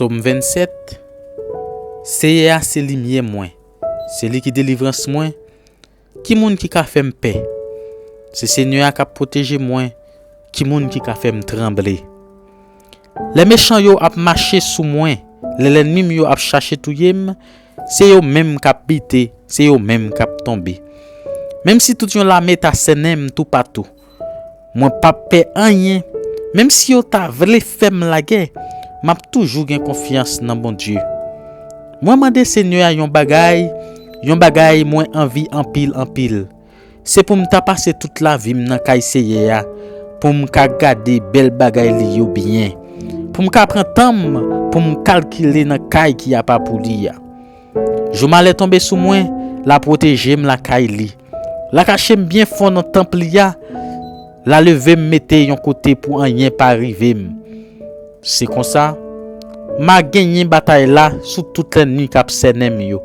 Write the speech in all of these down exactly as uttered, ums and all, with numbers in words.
Sòm vennsèt. Seyè a se limyè mwen, se li ki delivrans mwen. Ki moun ki ka fè m pè? Se Senyè a k ap pwoteje mwen. Ki moun ki ka fè m tranble? Lè mechan yo ap mache sou mwen, lè lènmi m yo ap chache touye m, se yo menm k ap bite, se yo menm k ap tonbe. Menm si tout yon lame ta sènen m toupatou, mwen p ap pè anyen. Menm si yo ta vle fè m lagè, m ap toujou gen konfyans nan Bondye. Mwen mande Senyè a yon bagay, yon bagay mwen anvi anpil, anpil. Se pou m ta pase tout lavi m nan kay Seyè a, pou m ka gade bèl bagay li yo byen, pou m ka pran tan m pou m kalkile nan kay ki apa pou li a. Jou malè tonbe sou mwen, l a pwoteje m lakay li. L a kache m byen fon nan tanp li a, l a leve m mete yon kote pou anyen pa rive m. Se konsa, m a genyen batay la sou tout lènmi k ap sènen m yo.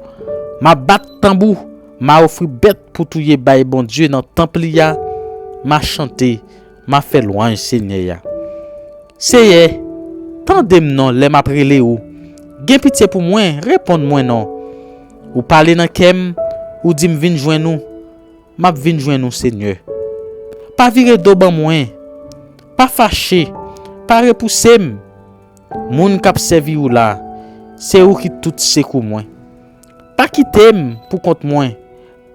M a bat tanbou, m a ofri bèt pou touye bay Bondye nan tanp li a, m a chante, m a fè lwanj Senyè a. Seyè, tande m non lè m ap rele ou. Gen pitye pou mwen, reponn mwen non. Ou pale nan kè m, ou di m vin jwenn ou. M ap vin jwenn ou, Senyè. Pa vire do ban mwen. Pa fache. Pa repouse m. Moun k ap sèvi ou la, se ou ki tout sekou mwen. Pa kite m pou kont mwen.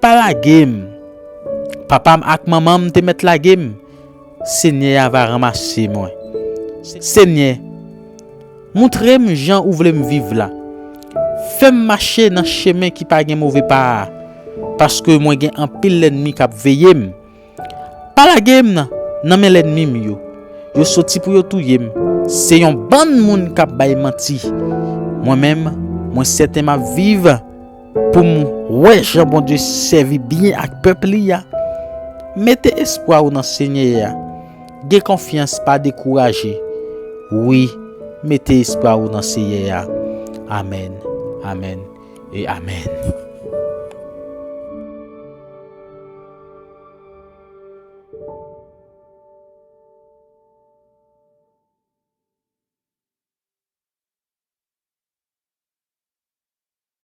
Pa lage m. Papa m ak manman m te mèt lage m. Senyè a va ranmase mwen. Senyè, montre m jan ou vle m viv la. Fè m mache nan chemen ki pa gen move pa a, paske mwen gen anpil lènmi k ap veye m. Pa lage m nan, nan men lènmi m yo. Yo soti pou yo touye m. Se yon bann moun k ap bay manti. Mwen menm, mwen sèten m ap viv pou m wè jan Bondye sèvi byen ak pèp li a. Mete espwa w nan Senyè a. Gen konfyans, pa dekouraje. Wi, mete espwa w nan Seyè a. Amèn, amèn e amèn.